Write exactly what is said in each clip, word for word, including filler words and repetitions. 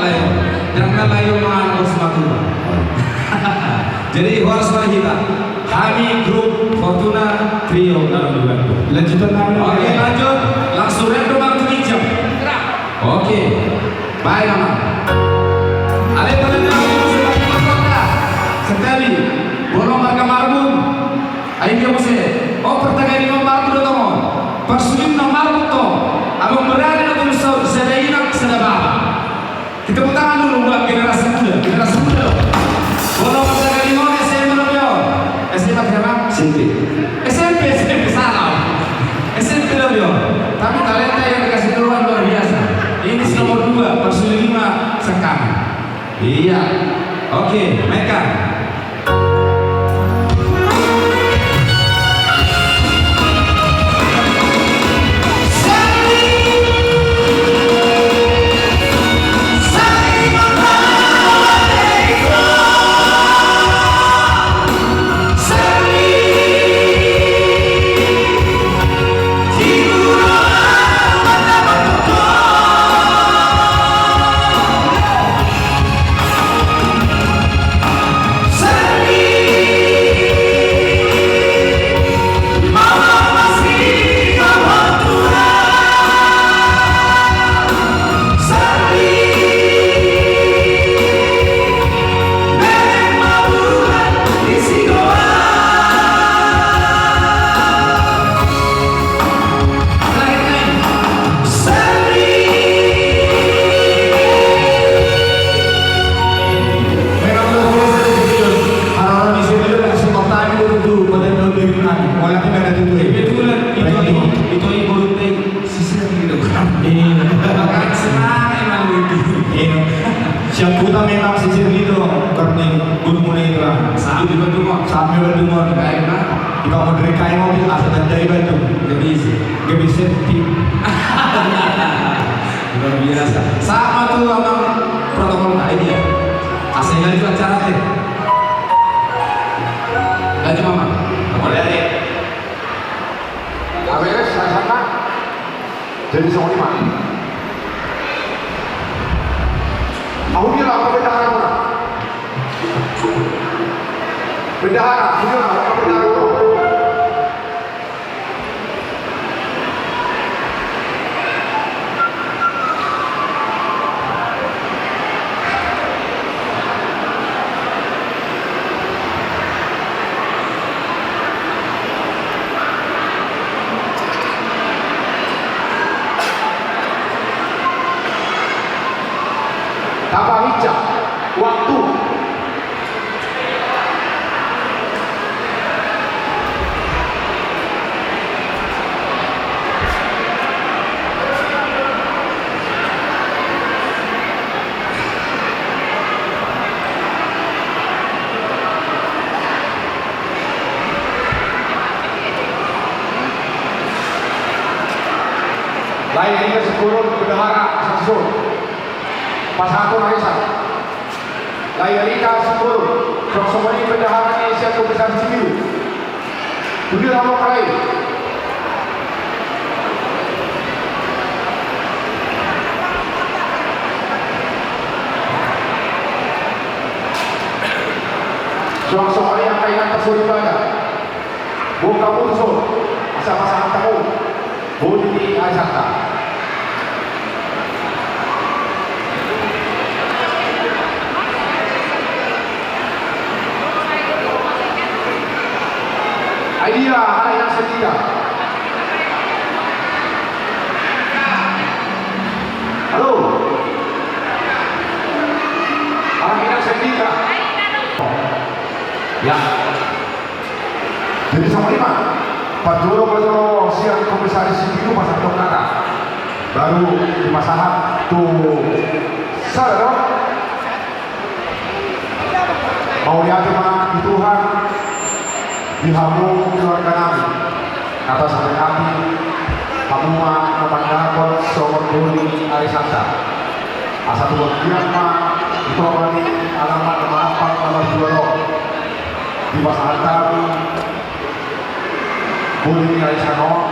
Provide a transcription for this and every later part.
lae on. Ndang na lae on manganak simatua. Jadi horas ma di hita. Hami grup Fortuna Trio Dalam Dugaan. Lanjutan nami. Oke, lanjut. Langsung rap do, Bang, tu ginjang. Oke. Baik, Amang. Ale, pala na, Amang, sudah kita. Sekali. Molo marga marbun. Ai dia muse. Oh, partagari na marbun do tong on. Parsulinna marbun tong. Abang berani na tulis sada inak, sada bapa. Kita tepuk tangan dulu buat generasi muda, generasi muda. Bola masa kali mau S M A lo, Bro? S M A, S M A? S M P. S M P, S M P, salah. S M P lo, Bro. Tapi talenta yang dikasih Tuhan luar biasa. Ini nomor dua, Persib lima sekarang. Iya. Oke, mainkan. Kebetulan, itu, itu, itu, itu, itu, itu, Sisir gitu kan. Iya. Makanya senang emang gitu. Iya. Siap puta memang sisir gitu, karena guru mulai itu lah. Sambil berdumon. Sambil berdumon. Baik, Pak. Jika mau dari kain mau bisa asal dari batu. Gak bisa. Gak bisa, Pi. Luar biasa. Sama tuh, Abang, protokol kain ya. Asal itu acara teh. Lanjut, Mama. Boleh, Adik. Aberes, saya sana. Jadi songon i ma. Ahu bilang apa bendahara muna? Bendahara, ahu bilang apa bendahara muna? Tapahinsa waktu. Lae, Dina Simbolon, bendahara, sasol. Pasahaton arisan. Lae, Dina Simbolon, suang songon i bendahara ni sian Komisaris Sipiru. Tulir hamu, Lae. Suang songon i angka inanta soripada. Bongka putus on, asa pasahat hamu. Bodi ni aisanta. Ai dia, ala inang sendika. Halo. Ala inang sendika. Ya. Sari sipitu pasahaton nami. Baru dipasahat tu sada. Mauliate ma di Tuhan di hamu keluarga nami. Atas hati hamu ma na mandapothon songon boni ari santa. Asa tuan biak ma di tonga ni alaman na marampang na marjual on. Dipasahat hami boni ni ari santa on,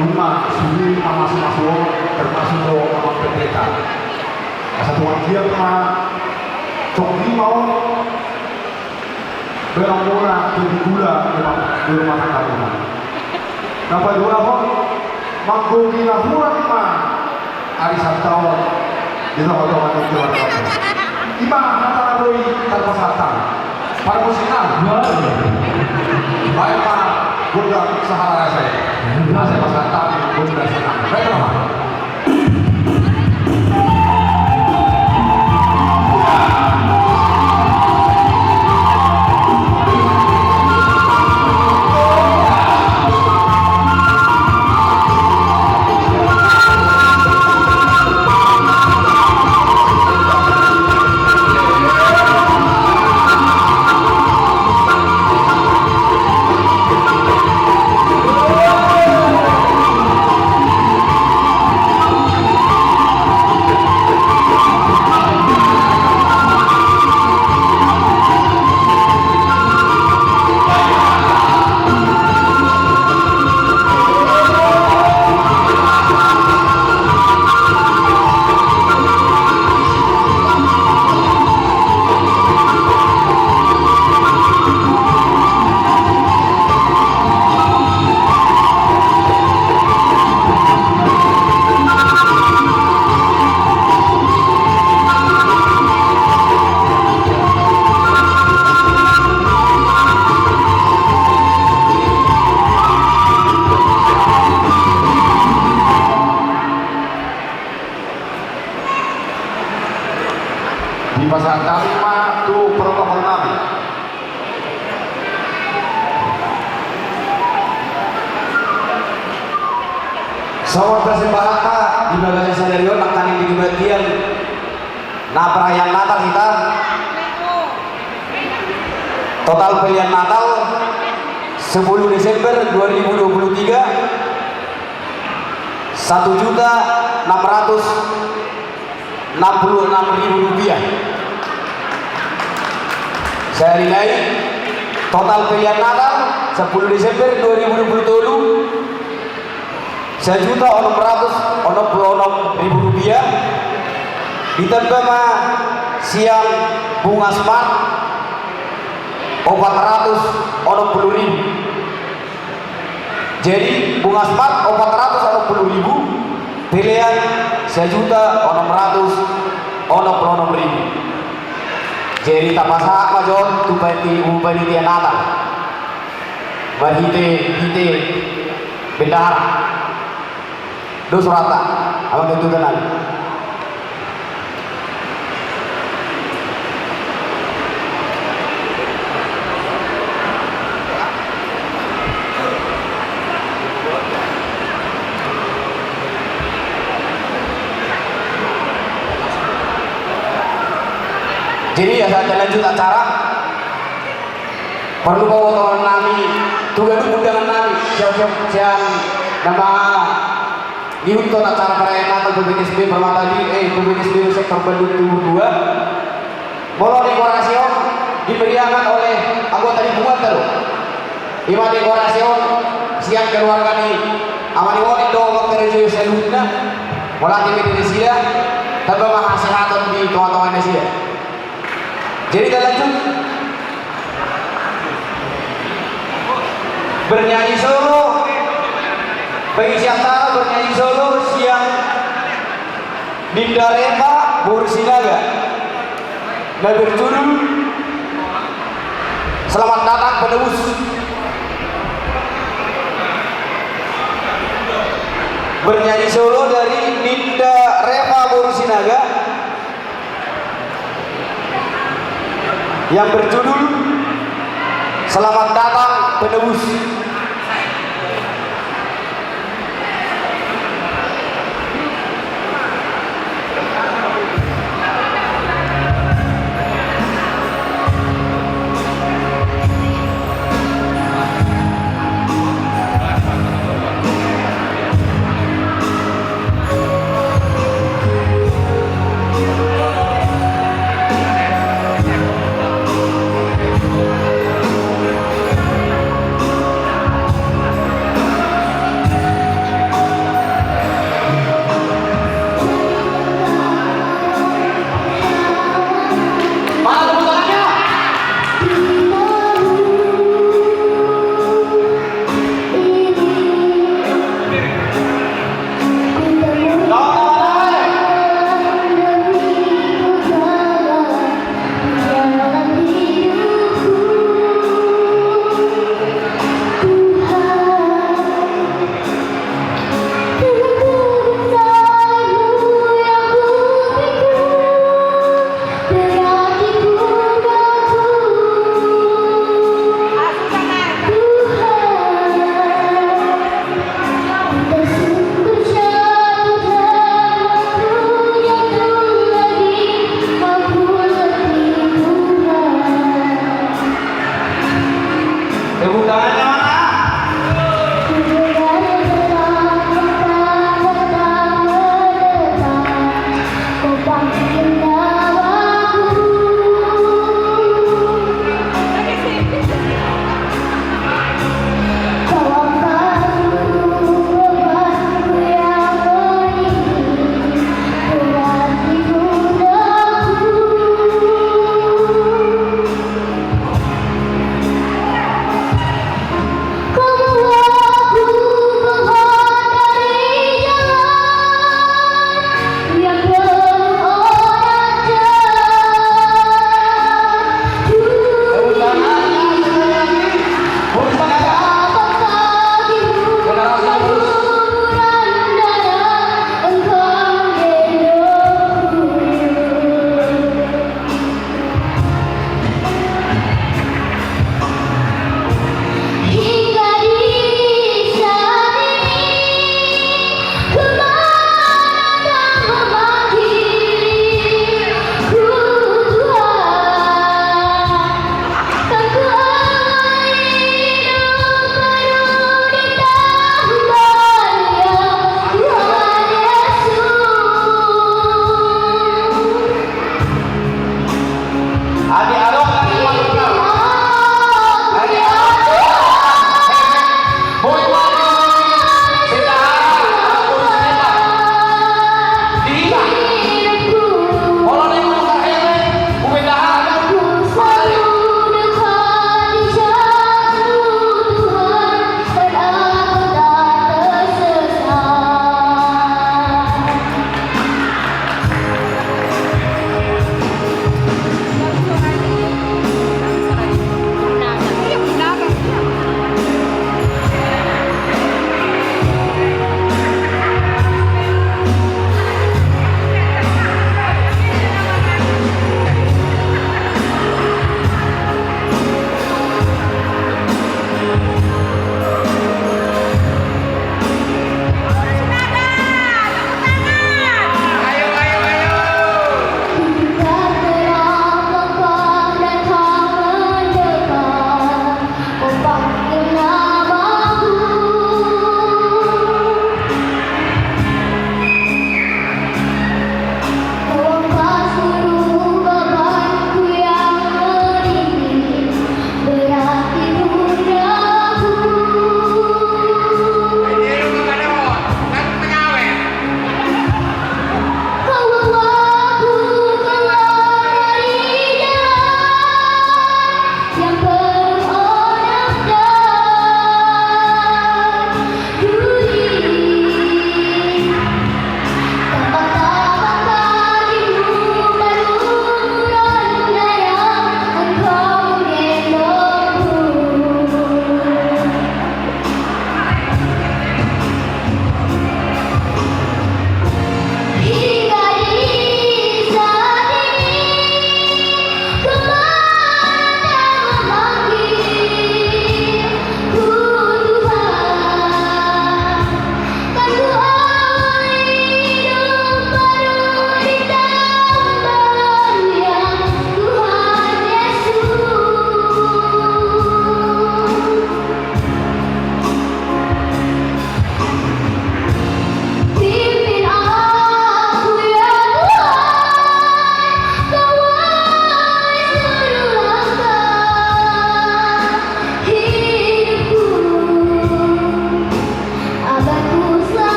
nunga suhi ma masumasu on, termasuk do amang pendeta. Asa tuan biak ma, congki ma on, benang mona jadi gula di rumah tangga muna. Na paduahon, manggohi na hurang ma ari santa on di tongatonga ni keluarga. I ma hata na boi tarpasahat. Parmusik nami. Baen ma gondang sahala rasa i. Asa pasahat hami gondang sahala. Baen ma. Dipasahat hami ma tu protokol nami. Songon persembahan ma di bagasan sadari on, nangkaning di kebaktian na perayaan Natal hita. Total pelean Natal sepuluh Desember dua ribu dua puluh tiga, satu juta enam ratus enam puluh enam ribu rupiah. Sahali nai, total pelean Natal sepuluh Desember dua ribu dua puluh tolu, sajuta onom ratus onom puluh onom ribu rupiah. Ditamba ma sian Bunga Smart opat ratus onom puluh ribu. Jadi, Bunga Smart opat ratus onom puluh ribu, pelean sajuta onom ratus onom puluh onom ribu. Jadi, tapasahat ma jo on tu panitia, tu panitia Natal. Marhite, hite bendahara. Dos rohanta, amang tuntutan nami. Jadi, asa lanjut acara. Parlu pabotohon nami tu ganup undangan nami, siap-siap sian na mangihuthon acara perayaan Natal P B K S B Permata di, eh, P B K S B Sektor Bandung Timur dua. Molo dekorasi on diberiakan oleh anggota di Bunga Telu. I ma dekorasi on sian keluarga ni Ama ni Woni do, Dokter Joyo saluhutna. Molo ate pe di nasida, tamba ma hasehaton di tongatonga nasida. Jadi, talanjut. Bernyanyi solo, pengisian taro bernyanyi solo sian Ninda Repa Boru Sinaga. Na berjudul Selamat Datang Penebus. Bernyanyi solo dari Ninda Repa Boru Sinaga yang berjudul Selamat Datang Penebus.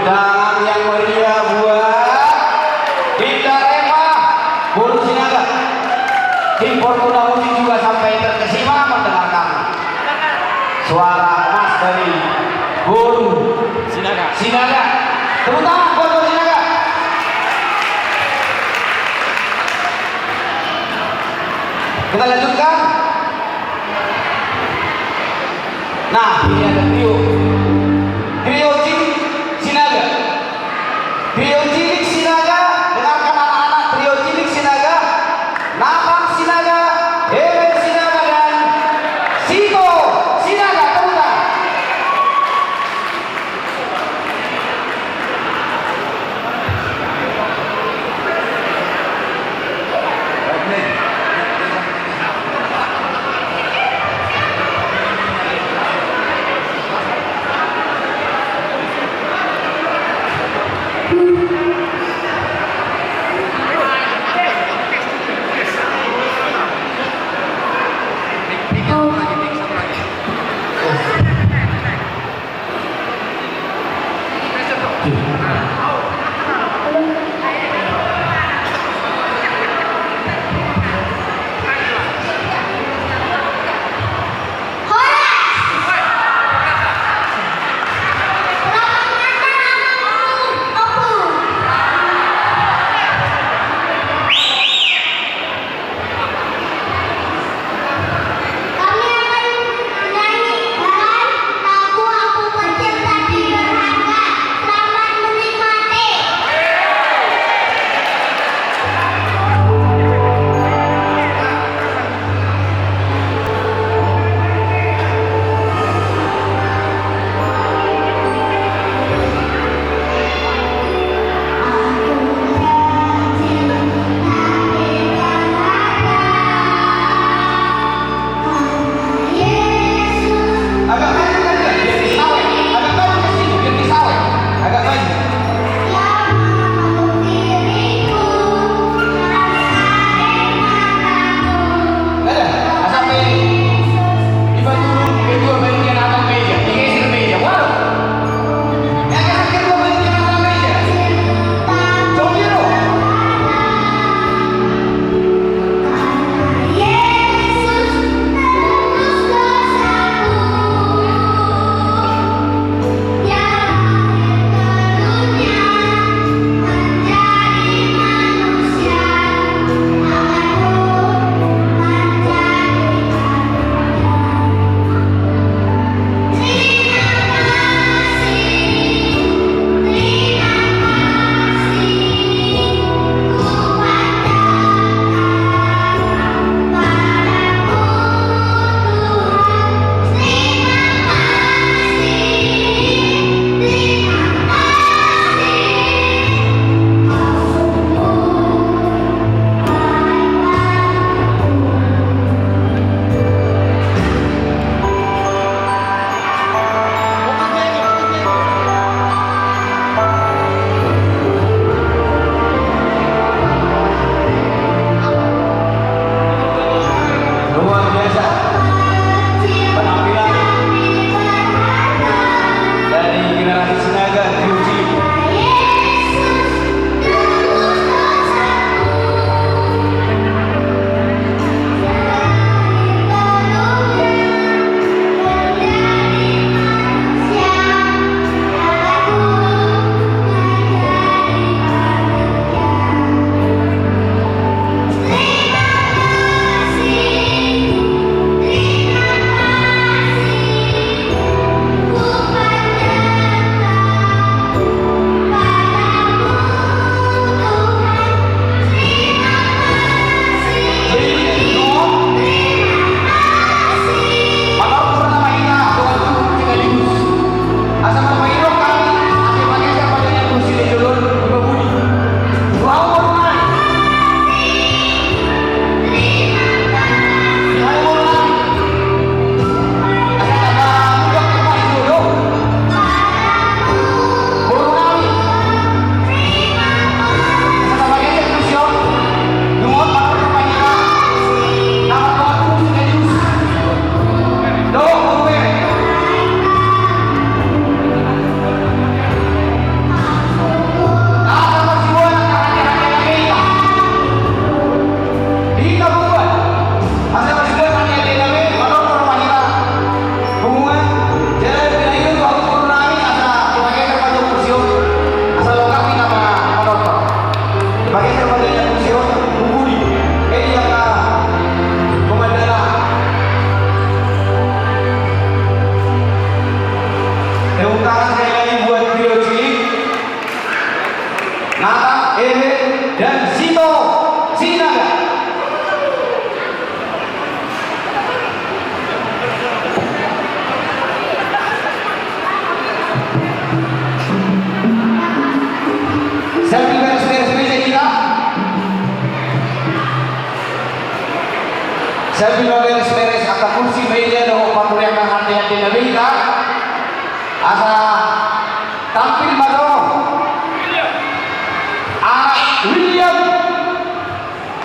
Tangan yang meriah buat Dinda Rema, boru Sinaga. Tim Fortuna Musik juga sampai terkesima mendengarkan suara emas dari boru Sinaga. Sinaga. Tepuk tangan buat boru Sinaga. Kita lanjutkan. Nah, ini ada trio. Trio Cilik Sinaga. Trio Cilik Sinaga, dengarkan anak-anak, Trio Cilik Sinaga, Nathan Sinaga, Helen Sinaga, dan Sito Sinaga. Tepuk tangan. Ehe dan Sito Sinaga. Sambil beres-beres meja hita. Sambil beres-beres angka kursi meja dohot paturean hande-hande na be hita. Asa tampil ma jo anak William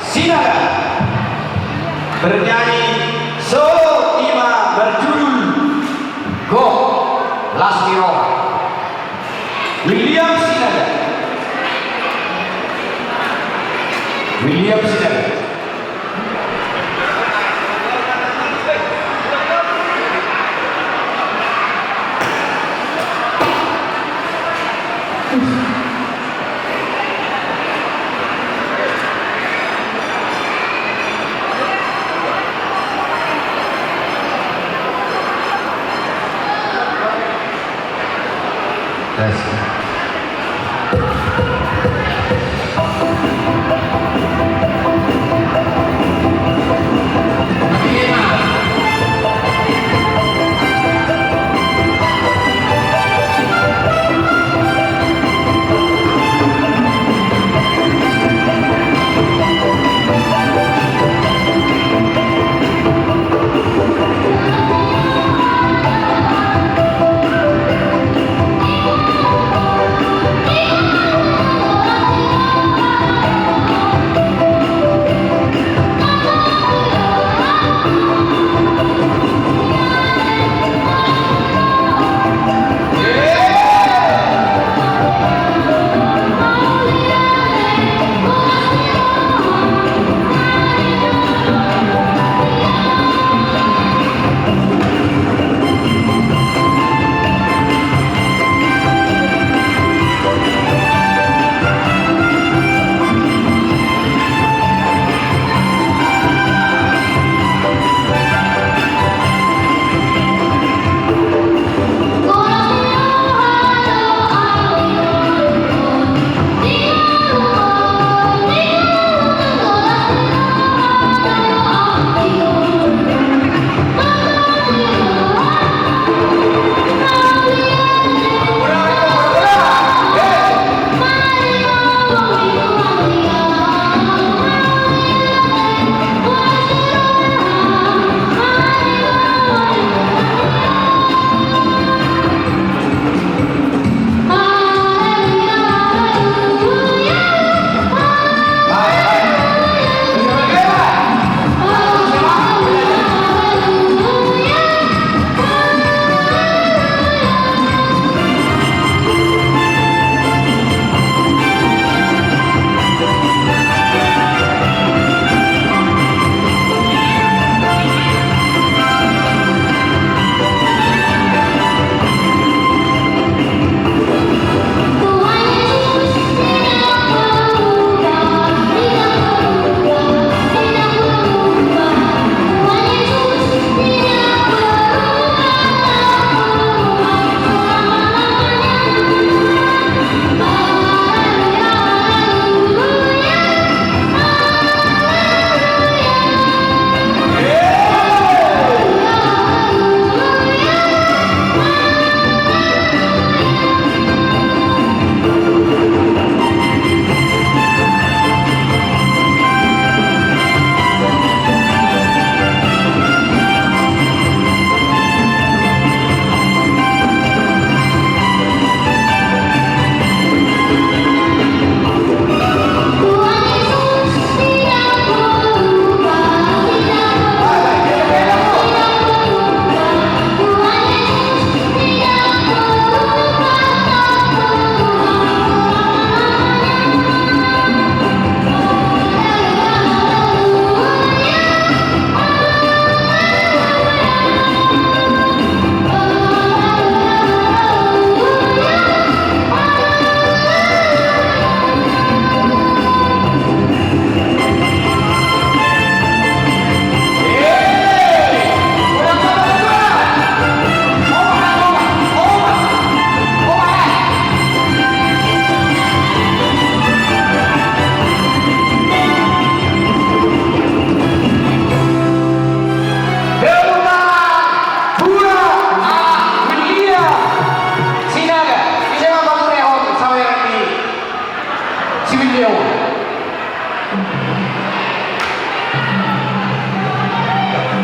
Sinaga bernyanyi solo ima berjudul Gok Las ni Roha. William Sinaga. William Sinaga.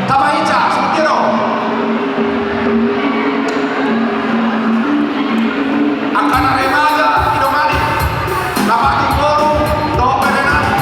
Tapahinsa, seperti itu. Angka na remaja, idomani. Dapat boru, dohot bere nami.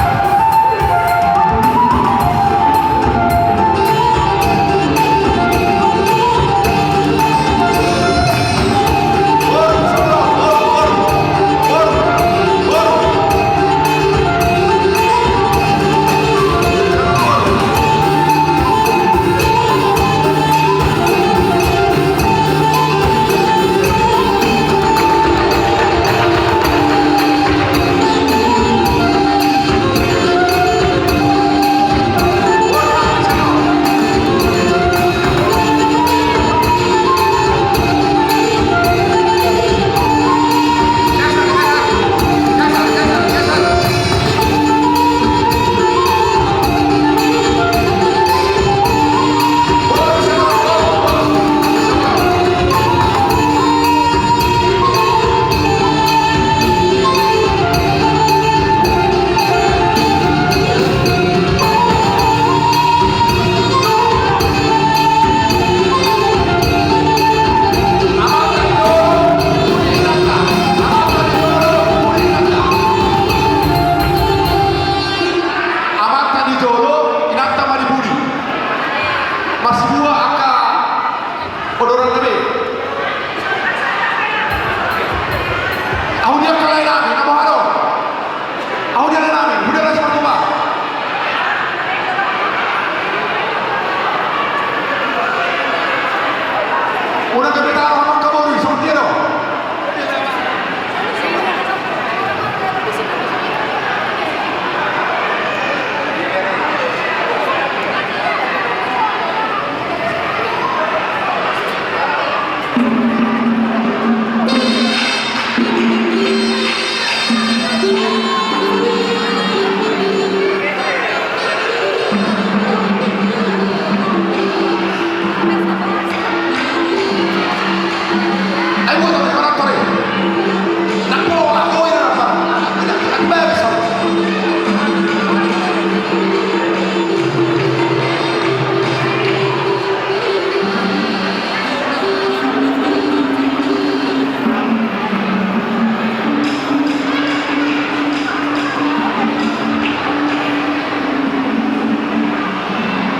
Amanta di jolo, inanta ma di pudi. Marsibua angka odoranna be. Ahu di angka lae nami, na boha do? Ahu di lae nami, huda las matupa. Unang gabe taro hamu angka boru i, songon dia do.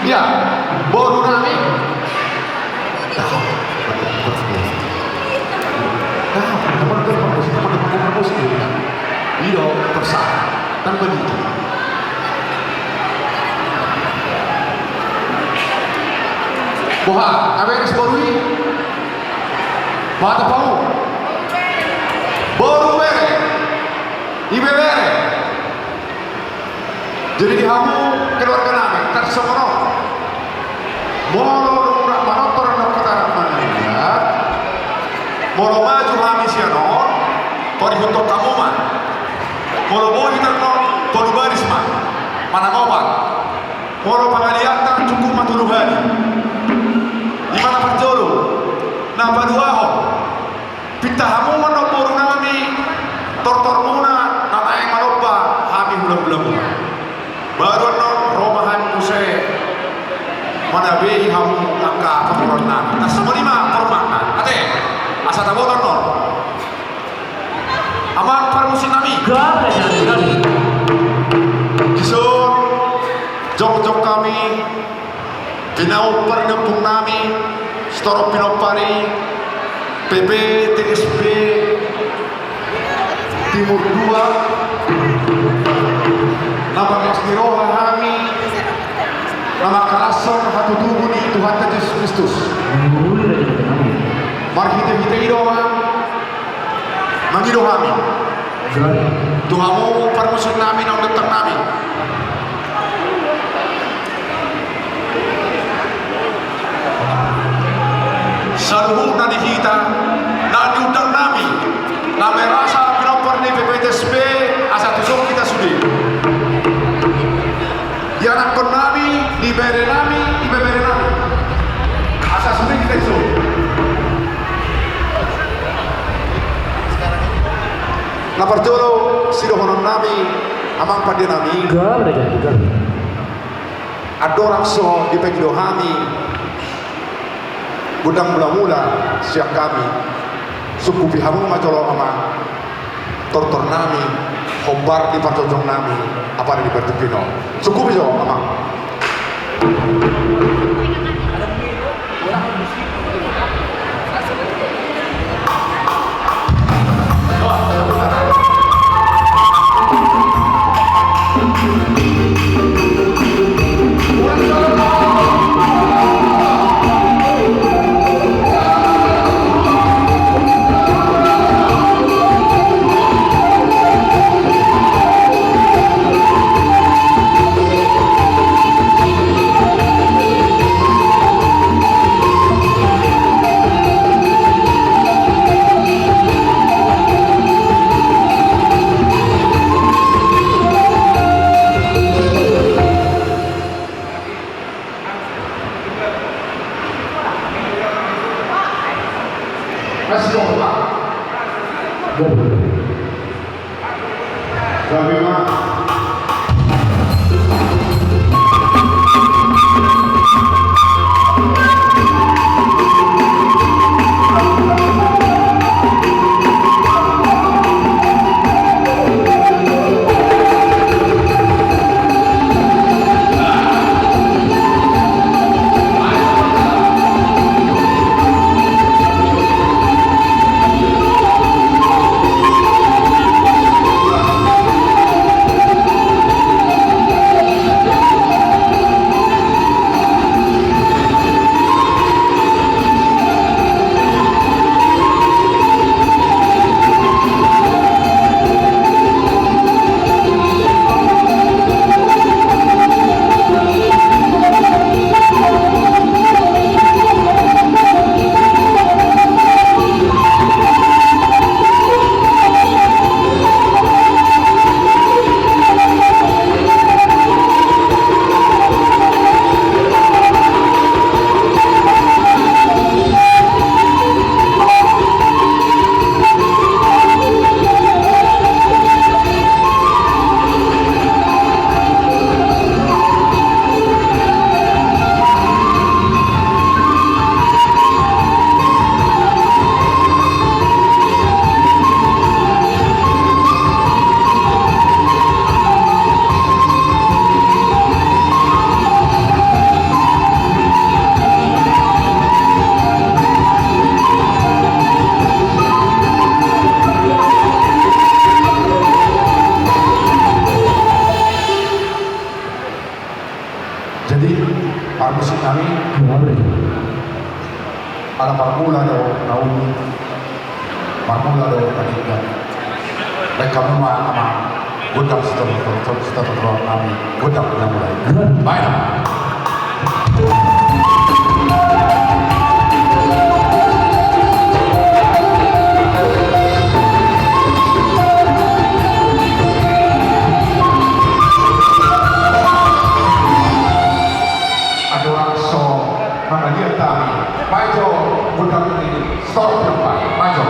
Ia, boru nami. Ido, persa. Tanpa gitu. Boha, na beres boru i? Boha tapahu? Boru bere. Ibebere. Jadi di hamu keluarga nami, tarsongon on. Molo dung rap manortor annon hita rap manangiang, molo maju hami sian on, tolihuthon hamu ma. Molo boi hita annon, tolu baris ma. Manang opat. Molo pangalianta cukup ma tolu hali. I ma na parjolo. Na paduahon. Pinta hamu ma annon boru nami, tortormuna na naeng manomba hami hulahulamuna. Baru annon ro ma hami muse manabei hamu angka pamoruon nami. Tarsongon i ma formatna. Ate, asa taboto annon. Amang parmusik nami. Dison jongjong hami. Pinompar ni ompung nami, sitorop pinompar ni P P T S B Timur dua, na marlas ni roha hami, na mangkalashon hatutubu ni Tuhanta Jesus Kristus. Marhitehite i do ma, mangido hami. Tu hamu parmusik nami, naung datang nami. Saluhutna di hita, na niundang nami, na merasa pinompar ni P P T S B, asa tuson hita sude. Di anakkon nami, di bere nami, di bebere nami. Asa sude hita tuson. Na parjolo, Sidohonon nami, amang pande nami. Gabe, gabe, gabe. Andorang so dipangido hami gondang mula-mula sian hami, sungkupi hamu ma jolo amang tortor nami, hombar ni parjongjong nami, apala di partingkian on. Sungkupi jo amang. Jadi, parmusik nami, ala marmula do na uli, marmula do na denggan. Baen hamu ma amang gondang sitadohon nami, gondang na mulai. Baen. Andorang so mangaliat hami, baen jo gondang ni Stor Pinompai, baen jo.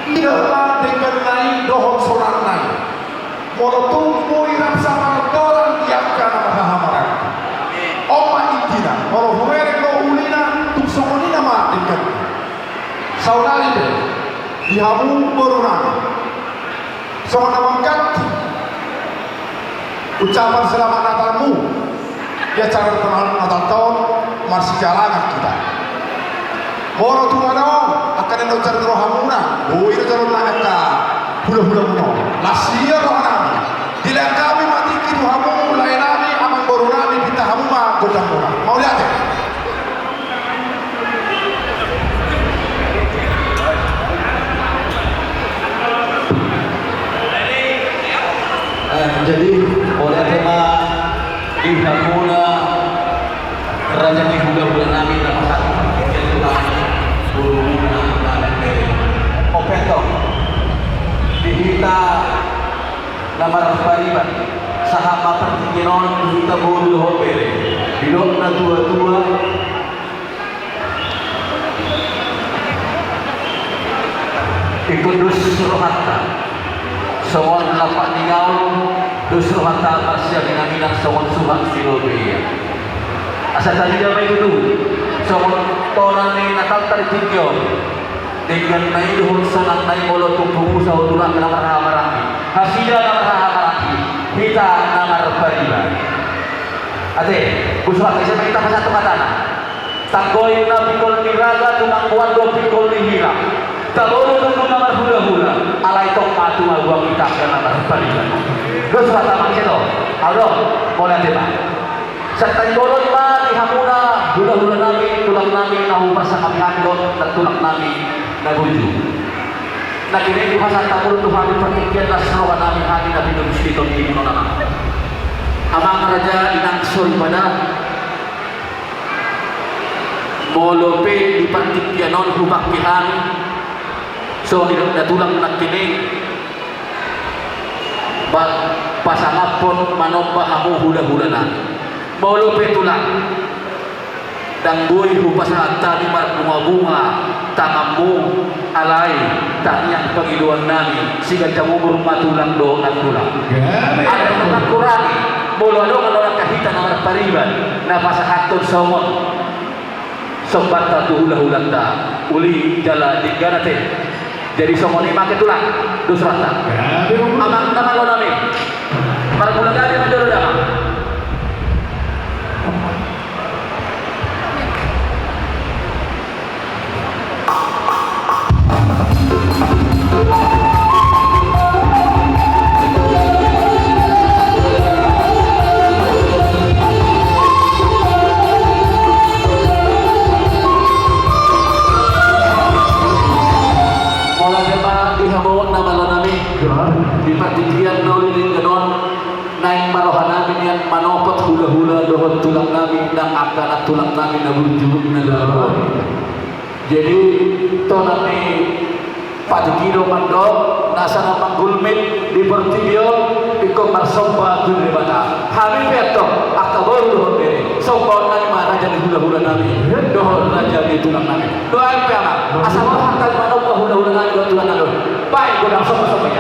Ida ma dengganna i dohot sonangna i. Molo tung boi rap sapardoran di angka na marhahamaranggi. On ma intina, molo hubereng do ulina, tung songon i nama dengganna. Saonari pe, di hamu borunami. Songon na mangganti ucapan selamat Natalmu, di acara Natal on marsijalangan hita. Molo tung adong angka na naeng jalo ni rohamuna, boi do jaloonnami angka hulahulamuna on. Las ia rohanami. Dilehon hami ma tingki tu hamu laenami, amangborunami, pinta hamu ma gondangmuna. Mauliate. Eh, jadi, mauliate ma di hamuna raja ni hulahulanami na pasahat. Oke, toh. Di hita na marpariban, sahat ma partingkian on tu hita boru dohot bere. Didok na tuatua, ingkon dos rohanta songon lampak ni ngaul, dos rohanta marsiaminaminan songon suhat ni lobei. Asa tarida ma i tutu songon tona ni Natalta di tingki on. Dengganna i dohot sonangna i molo tung pungu saur tulang na marhahamaranggi. Hasida na marhahamaranggi, hita na marpariban. Ate, boru, ate, asa hita pasahat tu hatana. Tanggo i na pingkol ni raja, tumanggoan do pingkol ni hira. Taboru tutu na marhulahula, alai tong ma tumagoang hita angka na marpariban. Dos rohanta ma i, ate, to. Adong, mauliate ma. Santabi bolon ma di hamuna hulahulanami, tulangnami na huparsangapi hami dohot nantulangnami na burju. Na kini hupasahat hamu do tu hami partingkian las rohanami, hami na pinungsi tondimu on, Amang. Amang raja, inang soripada, molo pe di partingkian on hubangke hami songon i, da tulang, nangkining ba pasangaphon manomba hamu hulahulanami. Molo pe tulang, ndang boi hupasahat hami marbungabunga tanganmu, alai tangiang pangidoannami, siganjang umur ma tulang dohot nantulang. Gabe. Adong na kurangi, molo adong angka hita na marpariban na pasahathon songon sombanta tu hulahulanta, uli jala denggan, ate. Jadi songon i ma, ate, tulang, dos rohanta. Amang na malonami. Marmula gabe ma jolo, Amang. Mauliate ma di hamu na malonami. Di partingkian na uli denggan on, naeng ma rohanami nian manopot hulahula dohot tulangnami nang angka nantulangnami na burju na dao. Jadi, tona ni patik i do mandok, nasa na manggulmit di portibi on ingkon marsomba tu Debata. Hami pe antong angka boru dohot bere, sombaonnami ma raja ni hulahulanami dohot raja ni tulangnami. Dohot i pe, Amang, asa rohanta manomba hulahulanami dohot tulangnami. Baik, godang sombasomba i.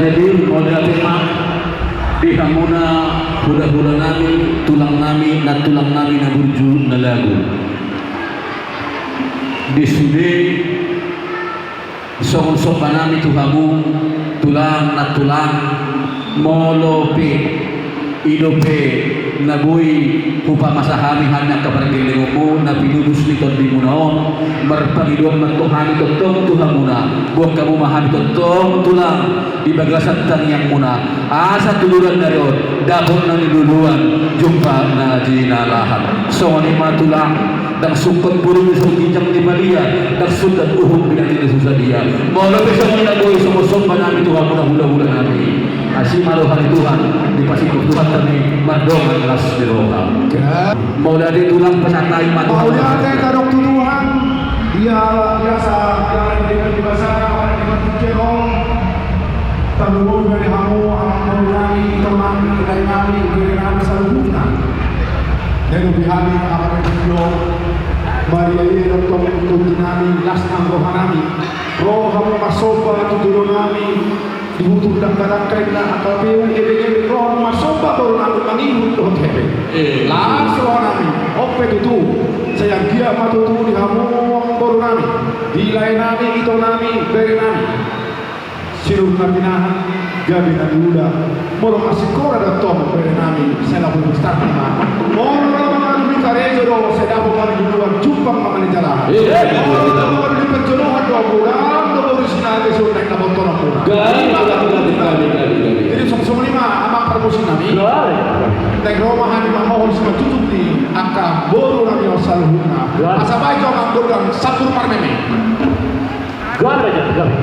Jadi, mauliate ma di hamuna hula-hula nami, tulang nami, nantulang nami na burju na lagu. Di sude songon somba nami tu hamu, tulang, nantulang, molo pe i dope na boi hupamasa hami, hami angka pargellengonmu na pinudus ni tondimuna on, marpangidoan ma antong hami tongtong tu hamuna, boan hamu ma hami tongtong tulang di bagasan tangiangmuna, asa tu dolan ni ari on dapot na niluluan, jumpa na jinalahan. Songon i ma tulang. Ndang sungkot boru ni so ginjang ni badia, ndang sundat uhum binatang ni so sadia. Molo pe songon i na boi, songon somba nami tu hamuna hula-hula nami. Asi ma roha ni Tuhan, dipasingkop Tuhan hami mardongan las ni roha. Mauliate tulang, pasahat hami ma Tuhan. Mauliate tadok tu Tuhan. Ia biasa, ia di basa, di basa. Tarlumobi ma di hamu amang boru nami, ito nami, lae nami, bere nami saluhutna. Jadi di hami amang boru, Maria i tongtong tondi nami, las nang roha nami. Ro hamu marsomba tu jolo nami, di hutur dangka-dangka inna angka peu, ebeng-ebeng, ro hamu marsomba boru nami mangihut dohot hepeng. Eh. Las roha nami, on pe tutu, sai anggiat ma tutu di hamu amang boru nami, di lae nami, ito nami, bere nami. Sinur na pinahan, gabe na niula, molo masingkora do antong bere nami, sai laho boi pesta ma. Molo na mangadu ni karejo do, sai dapot ma niluluan, jumpang ma manjalahan. Iya, iya. Molo na mangadu ni parjolohan do, godang do boru Sinande, songon na botoran muna. Gabe, gabe, gabe, gabe, gabe. Jadi songon i ma amang parmusik nami. Gabe. Naeng ro ma hami mamohon simanjujung ni angka boru nami on saluhutna. Gabe. Asa baen jo amang gondang sambur parmeme. Gabe, gabe, gabe.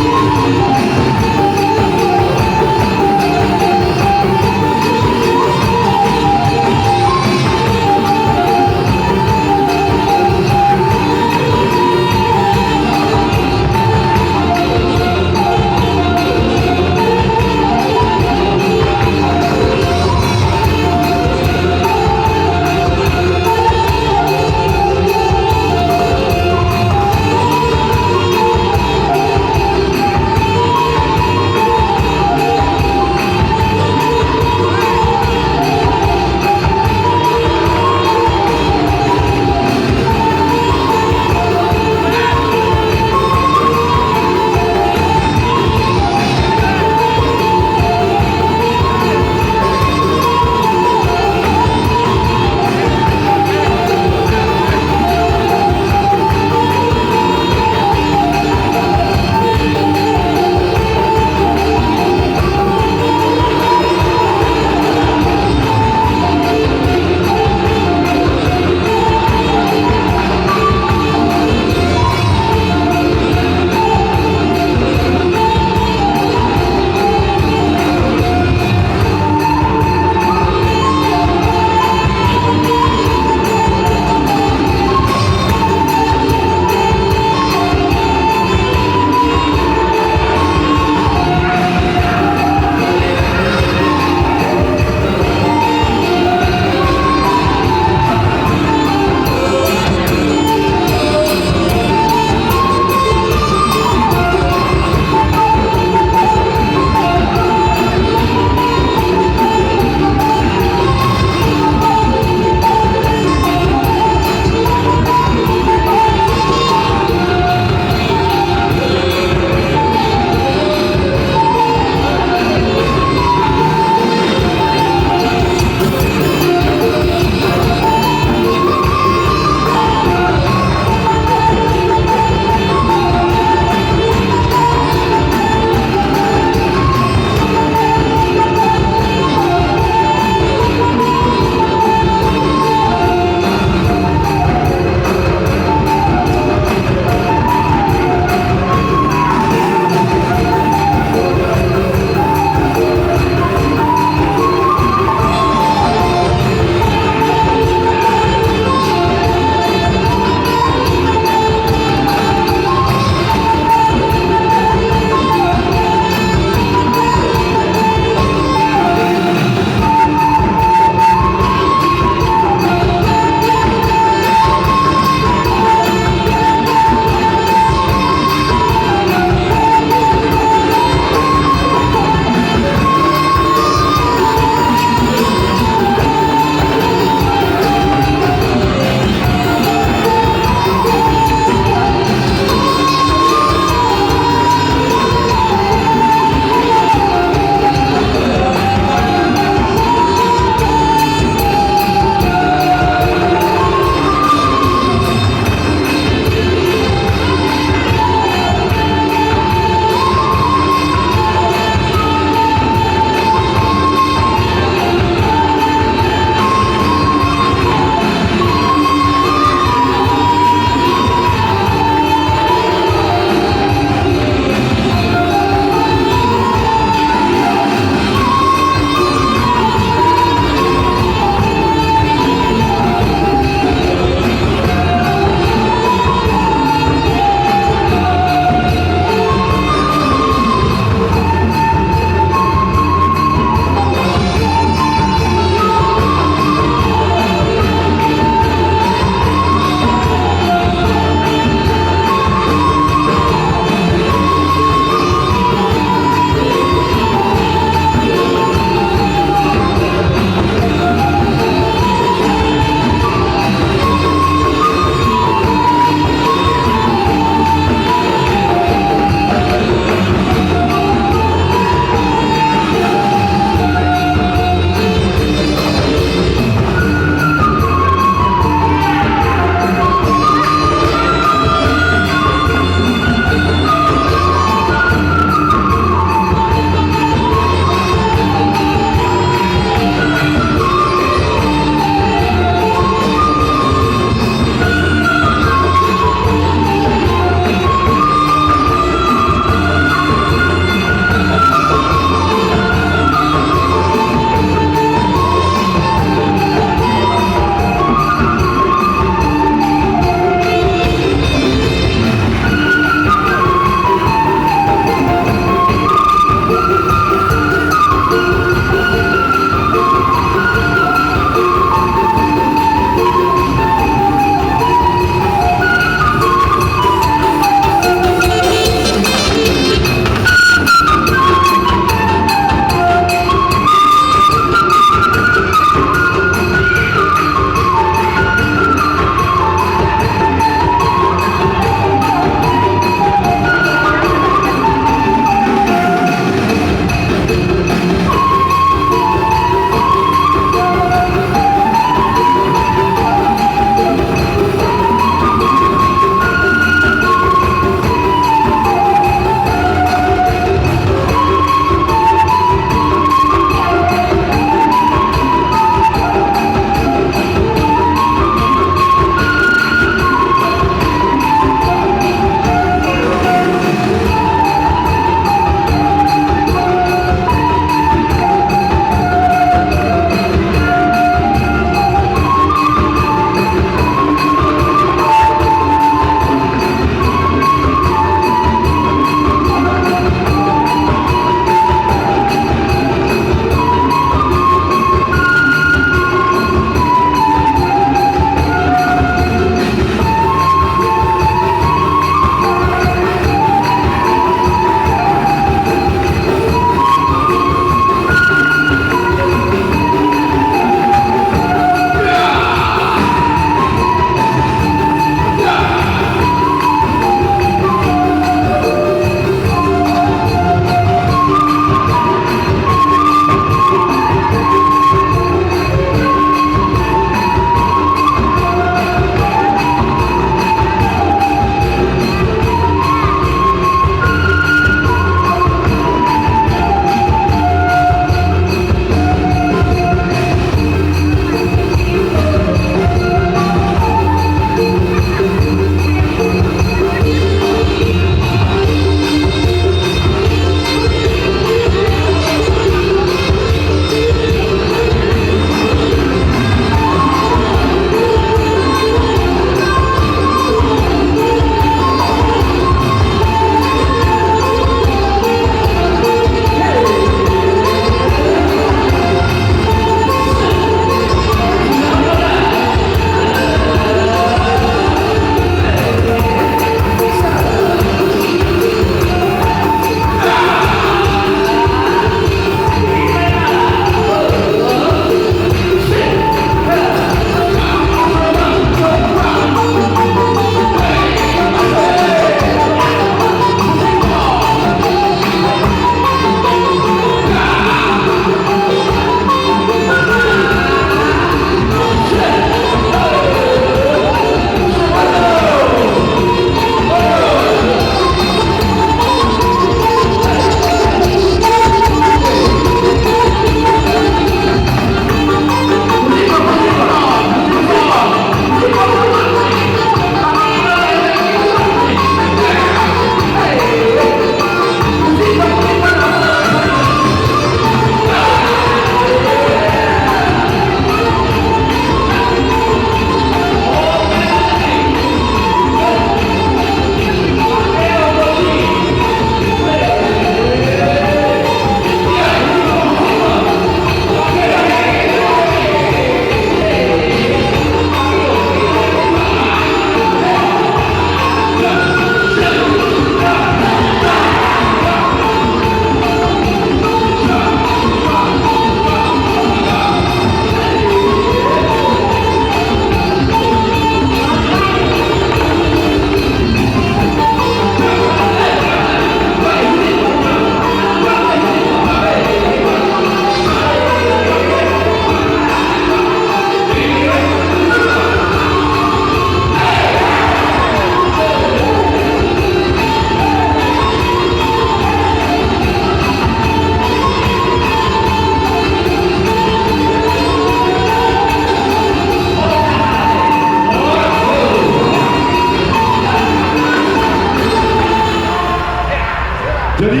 Jadi,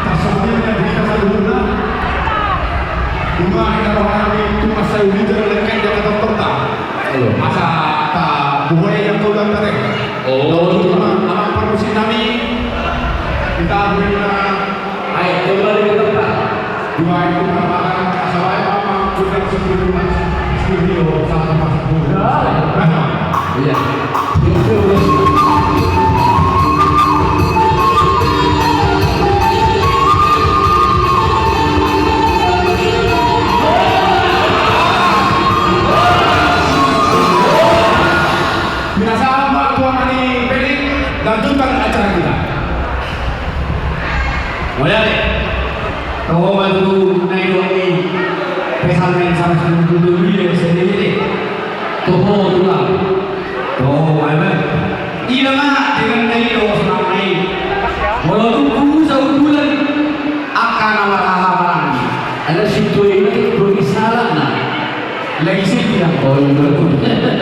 tarsongon i ma di hita saluhutna. Ima hita roha nami tu masa uli jala lengket di angka tortorta. Asa tabuhai angka ulaonta. Ima amang parmusik nami. Hita buhai na. Ayo, kembali ke tempat. Dua itu pertama, asa baik, Bapak, sudah sepuluh mas, studio, satu mas, dua. Iya. Binasaha ma tuan ni Felix, lanjutkan acara kita. Mulai. Toho ma tutu na nidok ni pesan na saratus dua puluh tujuh i, sendiri. Toho tulang. Toho ma, Iban. Ida ma dengan na nidok sonang i. Molo tung kubusa undulan, angka na marhahamaranggi. Ada situ ini, kubusa na. Lagi sini yang kau undulan.